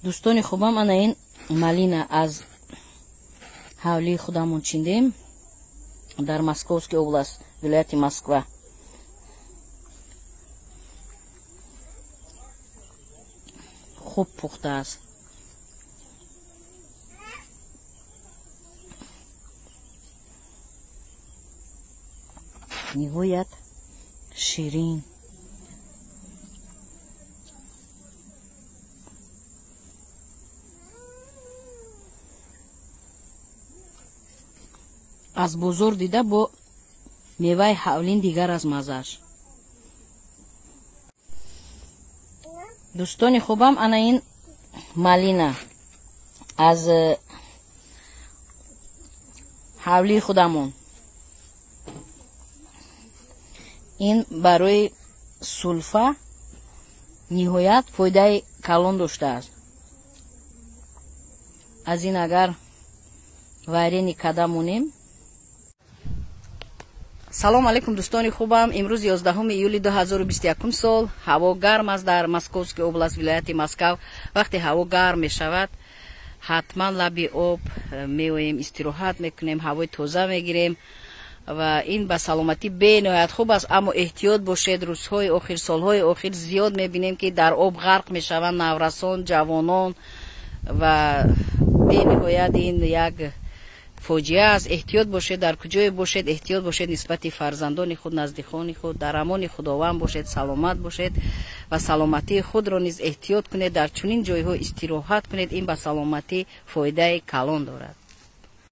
Дӯстони хубам, ана ин малина аз ҳавлии худамон чиндем дар Московский область, вилояти Москва. Хуб пухтааст. Ниҳоят ширин. Аз бозор дида бо меваи ҳавлин дигар аз маззааш. Дӯстони хубам, ана ин малина аз ҳавлии худамон. Ин барои сулфа ниҳоят фоидаи калон доштааст. Аз ин агар варени када монем. Салом алейкум, дӯстони хубам. Имрӯз 11 июли 2021 сол. Ҳаво гарм аст дар Московский область, вилояти Москав. Вақте ҳаво гарм мешавад, ҳатман лаби об меоем, истироҳат мекунем, ҳавои тоза мегирем ва ин ба саломатӣ бениҳоят хуб аст. Аммо эҳтиёт бошед. Рӯзҳои охир, солҳои охир зиёд мебинем, ки дар об ғарқ мешаванд наврасон, ҷавонон ва бениҳоят ин як фоҷиа аст. Эҳтиёт бошед, дар куҷое бошед, эҳтиёт бошед нисбати фарзандони худ, наздикони худ. Дар амони Худованд бошед, саломат бошед ва саломатии худро низ эҳтиёт кунед. Дар чунин ҷойҳо истироҳат кунед, ин ба саломатӣ фоидаи калон дорад.